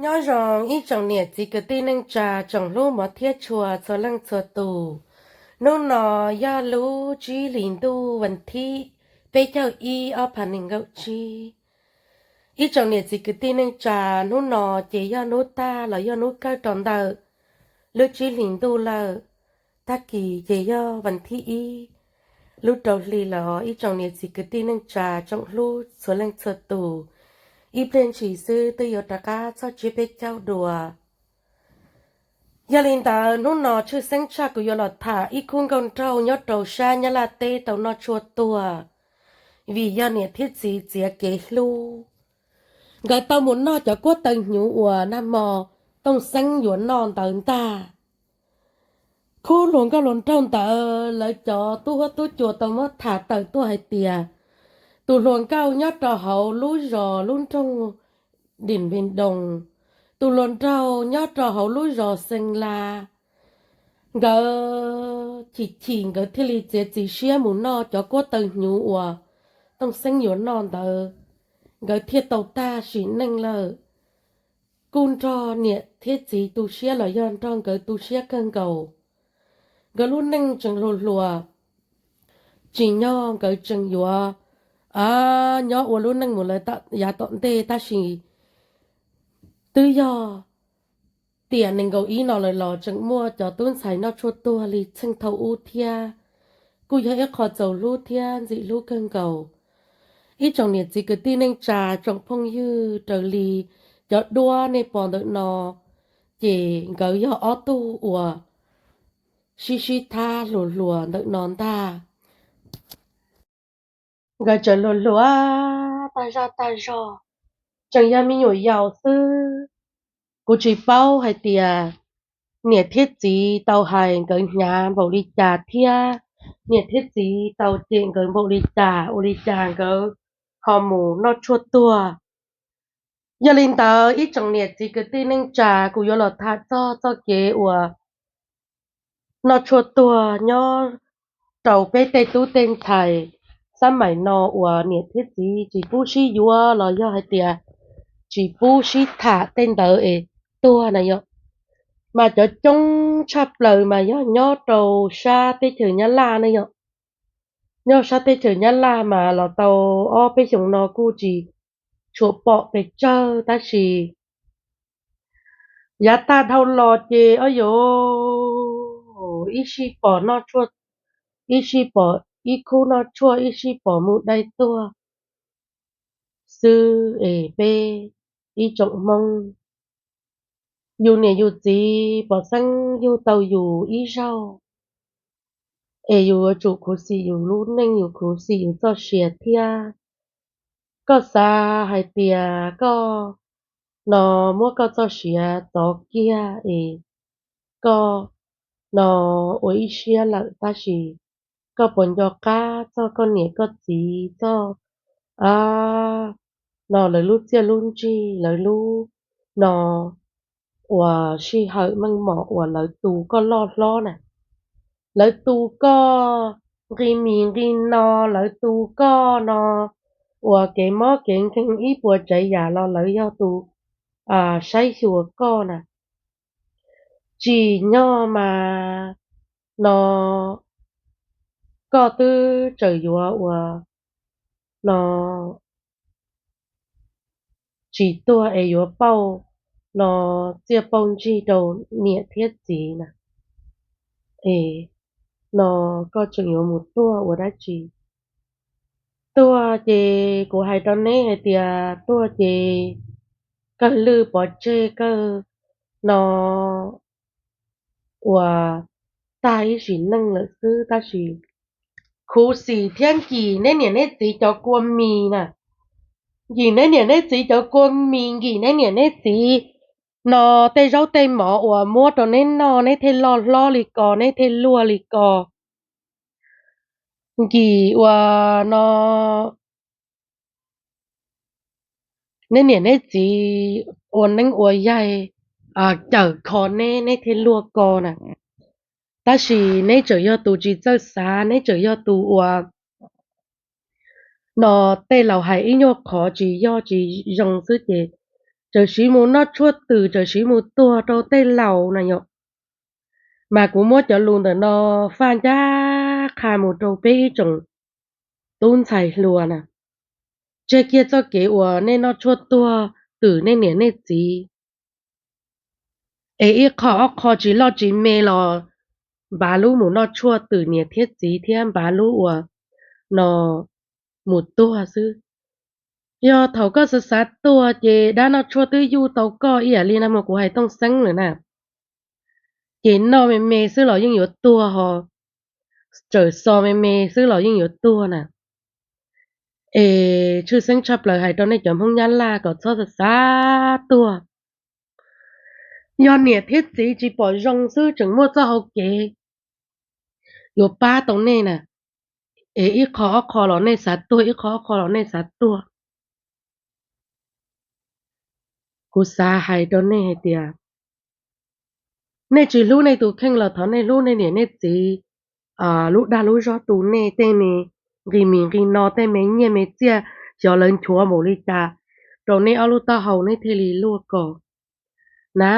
Nyob zoo ib tsoom niam txiv kwv tij neej tsa tsoom hlub mov thiab tshua txhua leej txhua tus. Hnub no yog lub tsib hlis ntuj vas thib peb caug ib ob phav nees nkaum tsib. Ib tsoom niam txiv kwv tij neej tsa, hnub no ces yog hnub tag los yog hnub kawg rau ntawm lub tsib hlis ntuj lawm. Tag kis ces yog vas thib ib lub rau hli lawm os ib tsoom niam txiv kwv tij neej tsa tsoom hlub txhua leej txhua tus. Ib pliag ntshis xwb twb yuav rov qab txog tsiab peb caug dua. Yog li ntawd hnub no tshwj xeeb tshaj kuv yuav los tham ib khub nkauj nraug nyob rau sab Nyab Laj teb tau noj tshuaj tuag, vim yog niam thiab txiv txiav kev hlub, nkawd tau mus noj cov kuab taw hnyuv uas nag hmo Tooj Xeeb yuav noj ntawd ntag. Khub hluas nkauj hluas nraug ntawd lawv cov tub huab tub cua tau muab tham tawm tuaj hais tias, tus hluas nkauj nyob rau hauv lub zos lub nroog Dim Npis Doos, tus hluas nraug nyob rau hauv lub zos Xees Las, nkawd chim chim nkawd thiaj li txiav txim siab mus noj cov kuab taw hnyuv uas Tooj Xeeb yuav noj ntawd, nkawd thiaj tau tag sim neej lawm. Kuj nrog niam thiab txiv tu siab los yog nrog nkawd tu siab kawg nkaus. Nkawd lub neej tseem hluas hluas, tsim nyog nkawd tseem yuav nyob ua lub neej mus lawm yav tom ntej, tab sis twb yog tiam nees nkaum ib no lawm los tseem muaj cov tub ntxhais noj tshuaj tuag li txheej thaum ub thiab. Kuj yog ib qho txaus hlub thiab ntxim hlub kawg nkaus. Ib tsoom niam txiv kwv tij neej tsa tsoom phooj ywg, raws li cov duab nej pom ntawm no, ces nkawd yog ob tug uas sib sib thab hluas hluas ntawm no ntag. Nkawd tseem hluas hluas tag zaj tag zog, tseem yog me nyuam yaus xwb. Kuv tsis paub hais tias niam thiab txiv tau hais nkawd hnyav npaum li cas thiab niam thiab txiv tau cem nkawd npaum li cas ua li cas nkawd ho mus noj tshuaj tuag. Yog li ntawd ib tsoom niam txiv kwv tij neej tsa, kuv yuav los tham txog txoj kev uas noj tshuaj tuag nyob rau peb tej tub tej ntxhais xab maim no uas niam thiab txiv tsis pub sib yuav los yog hais tias tsis pub sib tham tej ntawd es tuag na yom. Mas cov coob tshaj plaws mas yog nyob rau sab teb chaws Nyab Laj ne yom. Nyob sab teb chaws Nyab Laj mas los tau ob peb xyoos no kuj tsis tshua pom pes tsawg tab sis yav tag dhau los ces o yus ib sij pom noj tshuaj, ib sij pom ib khub noj tshuaj, ib sij pom mus dai tuag xwb es peb ib tsoom Hmoob, yus niam yus txiv pom xeeb yug tau yus ib zaug es yus yuav tsum khuv xim yus lub neej, yus khuv xim yus txoj sia thiab. Koj xav hais tias koj no muab koj txoj sia txov kiag es koj no ua ib siab lawm tab sis koj puas nco qab txog koj niam koj txiv txog no lawv lub txiaj lub ntsig, lawv lub no uas sij hawm meej mom uas lawv tu koj loj hlob na, lawv tu koj nqi mis nqi no, lawv tu koj no uas kev mob kev nkeeg ib puas tsav yam los lawv yog tus saib xyuas koj na. Tsim nyog mas no koj twb tseem yuav ua no tsis tuag es yuav pauj no txiaj pauj ntsig rau niam thiab txiv na. Es no koj tseem yuav mus tuag ua dab tsi? Tuag ces kuv hais rau neb hais tias tuag ces kawg lwj pov tseg, kawg no uas tag ib sim neej lawm xwb tab sis khuv xim thiab nkim neb niam neb txiv cov kua mis na, nkim neb niam neb txiv cov kua mis, nkim neb niam neb txiv no tej zaub tej mov uas muab rau neb noj neb thiaj loj hlob li ko, neb thiaj luag li ko. Nkim uas no neb niam neb txiv ua neeb ua yaig cawm kho neb, neb thiaj luag ko na. Tab sis neb tseem yog tus tsis txawj xav, neb tseem yog tus uas no tej laus hais ib nyuag qhov tsis yog tsis zoo xwb ces txawm siv mus noj tshuaj twm, txawm siv mus tuag rau tej laus na yom. Mas kuv muab cov lus ntawm no faj ncaj qha mus rau peb ib tsoom tub ntxhais hluas na, tseg kiag txoj kev uas nej noj tshuaj tuag twm nej niam nej txiv, es ib qho ob qho tsis loj tsis me los npav lub mus noj tshuaj twm niam thiab txiv thiab npav lub uas no mus tuag xwb. Yog thaum koj xav xav tuag ces dab noj tshuaj twb yuj tau koj ib yam li nag hmo kuv hais Tooj Xeeb lawm na. Ces noj me me xwb los yeej yuav tuag ho, txawm xo me me xwb los yeej yuav tuag na. Es tshwj xeeb tshaj plaws hais rau nej cov Hmoob Nyab Laj kom txhob xav xav tuag. Yog niam thiab txiv tsis pom zoo xwb tseem muaj txoj hau kev yuav pab tau nej na, es ib qho ob qho los nej xav tuag, ib qho ob qho los nej xav tuag. Kuv xav hais rau nej hais tias, nej tsis hlub nej tus kheej los thov nej hlub nej niam nej txiv, lub dag lub zog tu nej tej me nqi mis nqi no tej me nyiaj me txiaj, xyov lawv nchuav npaum li cas rau nej ob lub taub hau nej thiaj li luaj ko na.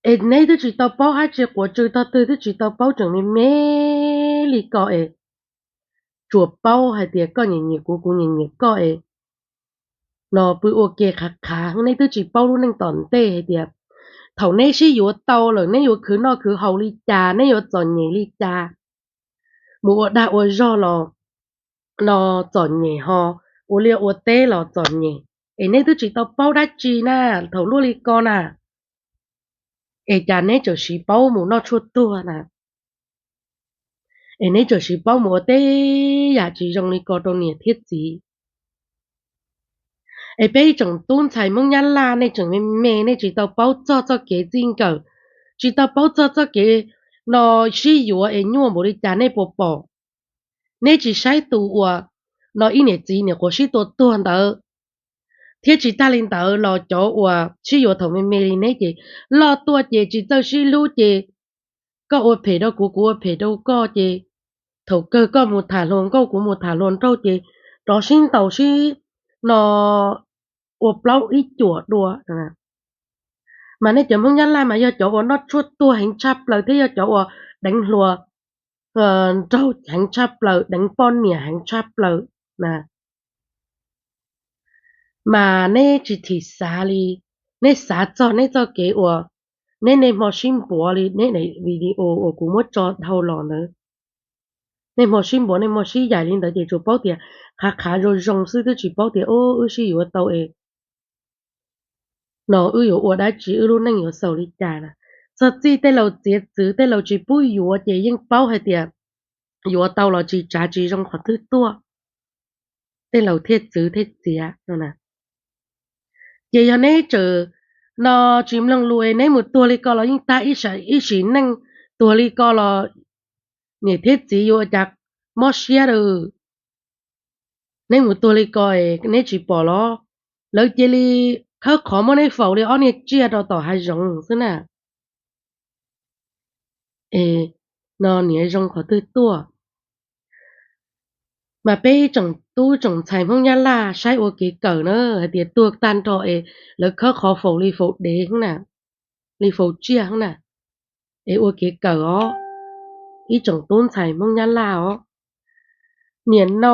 Es neb twb tsis tau paub dab tsi, quav tsw tog twg twb tsis tau paub, tseem me me li ko es tsuas paub hais tias koj nyiam nyiam kuv, kuv nyiam nyiam koj es no pw ua ke qhav qhav, neb twb tsis paub lub neej tom ntej hais tias thaum neb sib yuav tau lawm neb yuav khwv noj khwv haus li cas, neb yuav txom nyem li cas, mus ua dag ua zog los no txom nyem ho, ua liaj ua teb los txom nyem, es neb twb tsis tau paub dab tsi na thaum luaj li ko na. Es cas neb txawm siv paub mus noj tshuaj tuag na, es neb txawm siv paub mus ua tej yam tsis zoo li ko rau niam thiab txiv. Es peb ib tsoom tub ntxhais Hmoob Nyab Laj nej tseem me me, nej tsis tau paub txog txoj kev txij nkawm, tsis tau paub txog txoj kev no sib yuav es nyuaj npaum li cas nej puas pom. Neb tsis saib tus uas no ib niam txiv niam quav sib tua tuag ntawd, thiab tsis tag li ntawd los cov uas sib yuav thaum me me li neb ces loj tuaj ces tsis txawj sib hlub ces koj ua phem rau kuv, kuv ua phem rau koj ces thaum kawg koj mus tham hluas nkauj kuv mus tham hluas nraug ces rov sib ntaus sib no ua plaub ib cuam dua. Mas nej cov Hmoob Nyab Laj mas yog cov uas noj tshuaj tuag heev tshaj plaws thiab yog cov uas deev hluas nraug heev tshaj plaws, deev poj niam heev tshaj plaws na. Mas neb tsis thim xav li, neb xav txog neb txoj kev uas neb niaj hmo sib npuav li, neb daim video uas kuv muab tso dhau los ntawd. Niaj hmo sib npuav niaj hmo sib yaim li ntawd ces tsuas paub tias qhav qhav zoo zoo xwb twb tsis paub tias wb sib yuav tau es no wb yuav ua dab tsi, wb lub neej yuav xaus li cas na. Txog txij tej laus txiav txwv, tej laus tsis pub yuav ces yeej paub hais tias yuav tau los tsis tsav tsis zoo qhov twg tuaj, tej laus thiaj txwv thiaj txiav no na. Ces yog neb tseem no tsis mloog lus es neb mus tuag li ko los yeej tag ib sim neej, tuag li ko los niam thiab txiv yuav ua cas mob siab lawm. Neb mus tuag li ko es neb tsis pom los? Lawv cia li khawb qhov muab neb faus li ob niag tsiaj rau tom hav zoov xwb na. Es no niam zoo qhov twg tuaj? Mas peb tsoom tub tsoom ntxhais Hmoob Nyab Laj saib ua kev kawm na, hais tias tuag tag nrho es lawv khawb qhov faus li faus dev na, li faus tsiaj na, es ua kev kawm os, ib tsoom tub ntxhais Hmoob Nyab Laj os. Niam no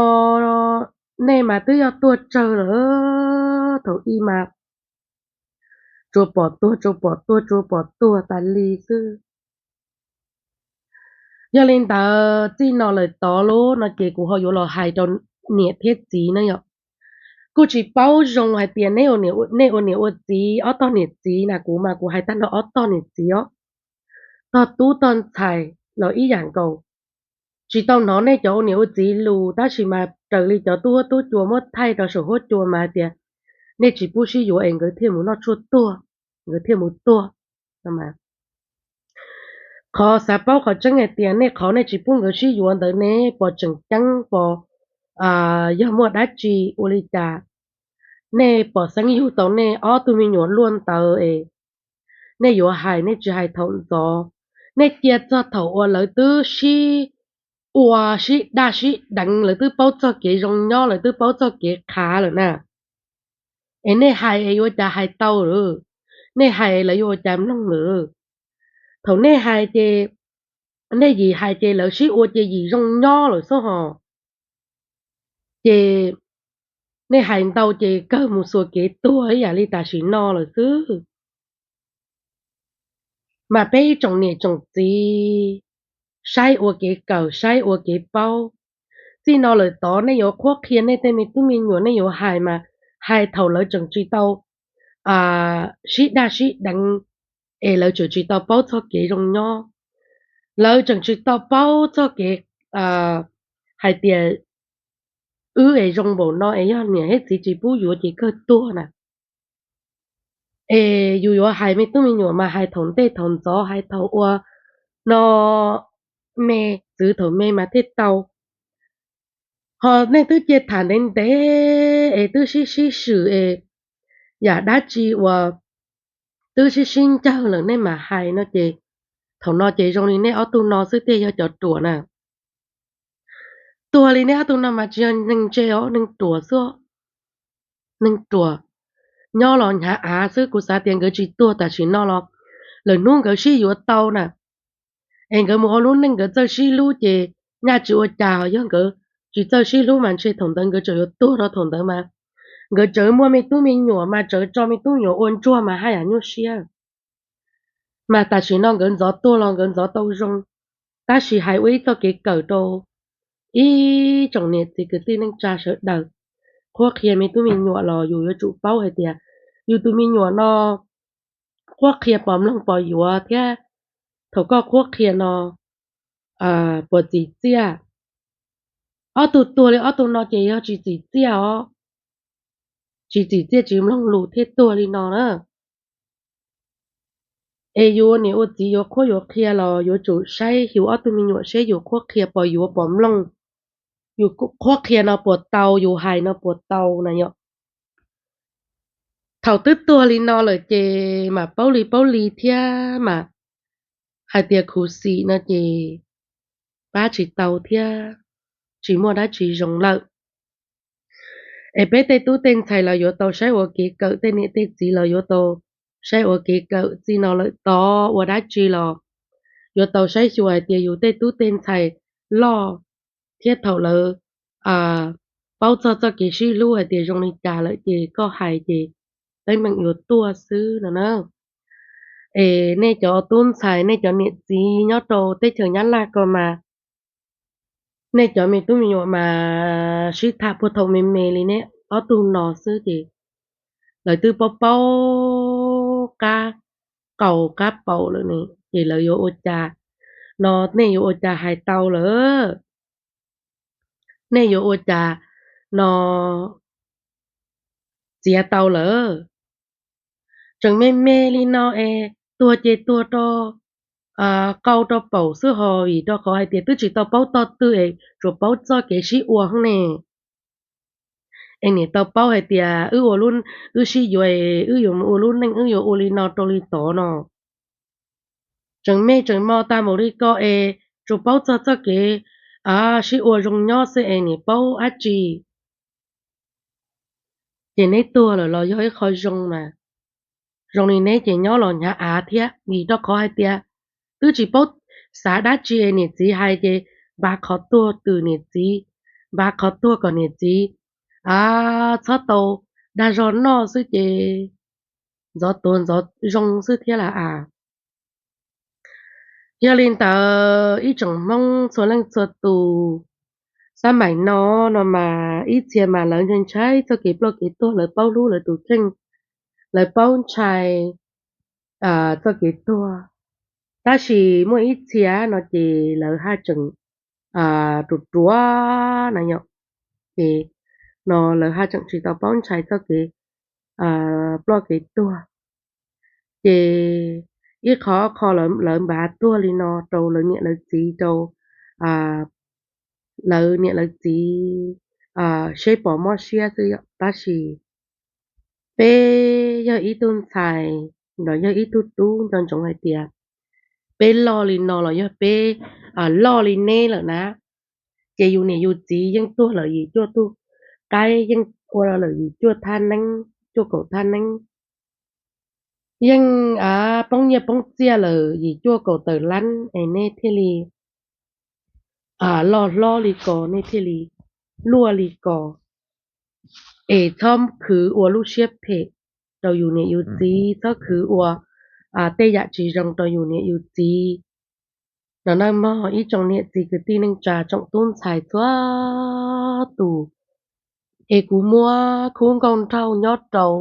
nej mas twb yog tuag tsawg lawm, thaum ub mas tsuas pom tuag tsuas pom tuag tsuas pom tuag tas li xwb. Yog li ntawd txij no lawm tod lub no ces kuv ho yuav los hais rau niam thiab txiv na yom. Kuj tsis paub zoo hais tias nej ua niam ua txiv ob tog niam txiv na, kuv mas kuv hais tag nrho ob tog niam txiv os, tog tub tog ntxhais los ib yam nkaus. Tsis tau hnov nej cov ua niam ua txiv lus tab sis mas raws li cov tub huab tub cua muab thaij rau saum huab cua mas hais tias nej tsis pub sib yuav es nkawd thiaj mus noj tshuaj tuag, nkawd thiaj mus tuag. Qhov xav paub qhov tseeb hais tias nej qhov nej tsis pub nkawd sib yuav ntawd nej pom tseem ceeb pom yog muaj dab tsi ua li cas nej pom xeeb yug tau nej ob tug me nyuam luaj ntawd es nej yuav hais nej tsis hais thaum ntxov. Nej cia txog thaum uas lawv twb sib ua sib daj sib deev, lawv twb paub txog kev zoo nyob, lawv twb paub txog kev qhav lawm na. Es nej hais es yuav ua cas hais tau lawm? Nej hais lawv yuav ua cas mloog lawm? Thaum nej hais ces, nej yim hais ces lawv sib ua ces yim zoo nyob lawm xwb hos. Ces nej hais ntau ces kawg mus xuas kev tuag ib yam li tam sim no lawm xwb. Mas peb ib tsoom niam tsoom txiv saib ua kev kawm, saib ua kev paub. Txij no lawm tod nej yuav qhuab qhia nej tej me tub me nyuam, nej yuav hais mas hais thaum lawv tseem tsis tau sib daj sib deev, es lawv tseem tsis tau paub txoj kev zoo nyob. Lawv tseem tsis tau paub txoj kev hais tias wb es zoo npaum no es yog niam thiab txiv tsis pub yuav ces kawg tuag na. Es yus yuav hais me tub me nyuam mas hais thaum ntej thaum ntxov, hais thaum ua no me, txwv thaum me mas thiaj tau. Ho nej twb cia tham ntev ntev es twb sib sib swm es yam dab tsi uas twb sib sib ncawg lawm nej mam hais no ces thaum no ces zoo li nej ob tug no xwb thiaj yog cov ruam na. Tuag li nej ob tug no mas tsis yog neeg ntse os, neeg ruam xwb. Neeg ruam nyob los hnyav av xwb. Kuv xav tias nkawd tsis tuag tam sim no los lwm hnub nkawd sib yuav tau na. Es nkawd mus ua lub neej nkawd txawj sib hlub ces nyaj tsis ua cas, ho yog nkawd tsis txawj sib hlub mas ntshe thaum ntawd nkawd tseem yuav tuag rau thaum ntawd mas. Nkawd tseem muaj me tub me nyuam mas tseem tso me tub me nyuam ua ntsuag mas haj yam nyuaj siab. Mas tam sim no nkawd ntxov tuag los nkawd ntxov tau zoo. Tab sis hais ua ib txoj kev kawm rau ib tsoom niam txiv kwv tij neej tsa sawv daws, qhuab qhia me tub me nyuam los yus yuav tsum paub hais tias yus tus me nyuam no qhuab qhia pom mloog pom yuav thiab. Thaum koj qhuab qhia no puas txim txiaj? Ob tug tuag li ob tug no ces yog tsis txim txiaj os. Tsis txim txiaj tsis mloog lus thiaj tuag li no na. Es yus ua niam ua txiv yuav qhuab yuav qhia los yuav tsum saib xyuas ob tug me nyuam seb yus qhuab qhia pom yuav pom mloog, yus qhuab qhia no puas tau, yus hais no puas tau na yom. Thaum twb tuag li no lawm ces mam paub li paub li thiab mas hais tias khuv xim no ces pab tsis tau thiab, tsis muaj dab tsi zoo lawm. Es peb tej tub tej ntxhais los yuav tau saib ua kev kawm, tej niam tej txiv los yuav tau saib ua kev kawm. Txij no lawm tod ua dab tsi los yuav tau saib xyuas hais tias yus tej tub tej ntxhais loj thiab thaum lawv paub txog txoj kev sib hlub hais tias zoo li cas lawm ces koj hais ces teeb meem yuav tuaj xwb no na. Es nej cov tub ntxhais, nej cov niam txiv nyob rau teb chaws Nyab Laj ko mas, nej cov me tub me nyuam mas sib tham puag thaum me me li nej ob tug no xwb ces lawv twb paub paub qab qau qab paum lawm ne, ces lawv yuav ua cas no, nej yuav ua cas hais tau lawm? Nej yuav ua cas no txiav tau lawm? Tseem me me li no es tuag ces tuag rau qau rau paum xwb ho, vim rau qhov hais tias twb tsis tau paub tog twg es tsuas paub txoj kev sib ua xwb ne. Es niam tau paub hais tias wb ua, wb sib yuav es wb yuav mus ua lub neej, wb yuav ua li no rau li tod no. Tseem me tseem mo tag npaum li ko es tsuas paub txog txoj kev sib ua zoo nyob xwb es niam paub dab tsi? Ces neb tuag lawm los yog ib qho zoo mas, zoo li neb ces nyob los hnyav av thiab, vim rau qhov hais tias twb tsis paub xav dab tsi, niam txiv hais ces npav qhov tuag twm niam txiv, npav qhov tuag kom niam txiv txhob tau dag zog noj xwb ces ntxov tuav ntxov zoo xwb thiab las as. Yog li ntawd ib tsoom Hmoob txhua leej txhua tus, xab maim no no mas ib txhia mas lawv ntshai ntshai txoj kev ploj kev tuag, lawv paub hlub lawv tus kheej, lawv paub ntshai txoj kev tuag. Tab sis muaj ib txhia no ces lawv haj tseem ruam ruam na yom, ces no lawv haj tseem tsis tau paub ntshai txoj kev ploj kev tuag. Ces ib qho ob qho lawv npav tuag li no rau lawv niam lawv txiv, rau lawv niam lawv txiv seb pom mob siab xwb yom. Tab sis peb yog ib tug ntxhais los yog ib tug tub nco ntsoov hais tias peb loj li no los yog peb loj li neb lawm na, ces yus niam yus txiv yeej tuag lawm yim cuaj tug qaib, yeej ua lawm yim cuaj thaj neeb, cuaj kaum thaj neeb, yeej poob nyiaj poob txiaj lawm yim cuaj kaum tawm lab es nej thiaj li loj hlob li ko, nej thiaj li luaj li ko. Es txhob khwv ua lub siab phem rau yus niam yus txiv, txhob khwv ua tej yam tsis zoo rau yus niam yus txiv. No nawb mog ib tsoom niam txiv kwv tij neej tsa tsoom tub ntxhais txhua tus, es kuv muab khub nkauj nraug nyob rau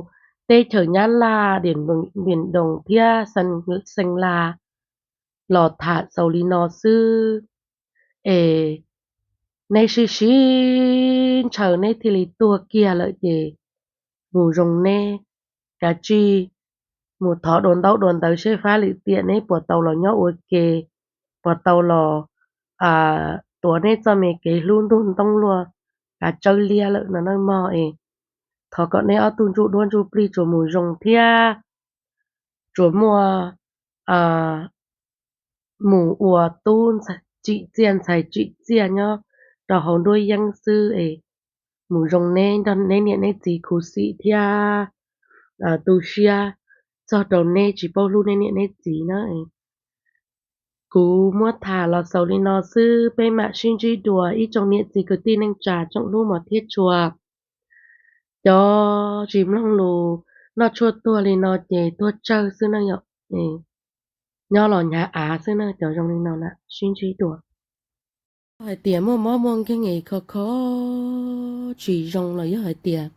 teb chaws Nyab Laj, Npias Doos thiab Xees Las los tham xaus li no xwb. Es neb sib sib ntshaw neb thiaj li tuag kiag lawm ces mus zoo neb, kav tsij mus thov dua ntaub dua ntawv seb fab lwm tiam neb puas tau los nyob ua ke, puas tau los tuav neb txoj me kev hlub ntug ntoob luaj, kav tsawb liab lawm no nawb mog es. Thov kom neb ob tug ntsuj duab ntsuj plig tsuas mus zoo thiab tsuas muaj mus ua tub tsim txiaj ntxhais tsim txiaj nyob rau hauv nruab yeeb xwb es mus zoo neb nrog neb niam neb txiv khuv xim thiab tu siab txog rau neb tsis paub hlub neb niam neb txiv na. Kuv muab tham los xaus li no xwb, peb mam sib ntsib dua ib tsoom niam txiv kwv tij neej tsa tsoom hlub mos thiab tshua. Cov tsis mloog lus noj tshuaj tuag li no ces tuag tsawg xwb na yom. Nyob los hnyav av xwb na, cov zoo li no na sib ntsib dua. Yog hais tias muaj mob muaj nkeeg es kho kho tsis zoo los yog hais tias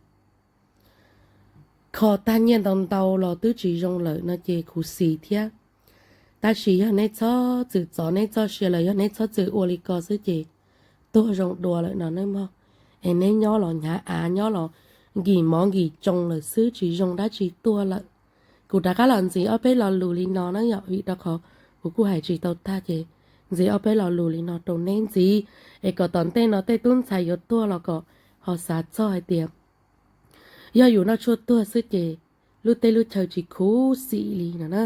kho tag nyiaj ntau ntau los twb tsis zoo lawm no ces khuv xim thiab. Tab sis yog neb txhob txwm txov neb txoj sia los yog neb txhob txwm ua li ko xwb ces tuag zoo dua lawm no nawb mog. Es neb nyob los hnyav av, nyob los nkim mov nkim tsoo lawm xwb, tsis zoo dab tsi tuaj lawm. Kuv rov qab los ntxiv ob peb lo lus li no na yom, vim rau qhov kuv kuj hais tsis tau tag ces ntxiv ob peb lo lus li no rau neb ntxiv, es kom tom ntej no tej tub ntxhais yuav tuag los kom ho xav txog hais tias yog yus noj tshuaj tuag xwb ces lub teb lub chaw tsis khuv xim li no na.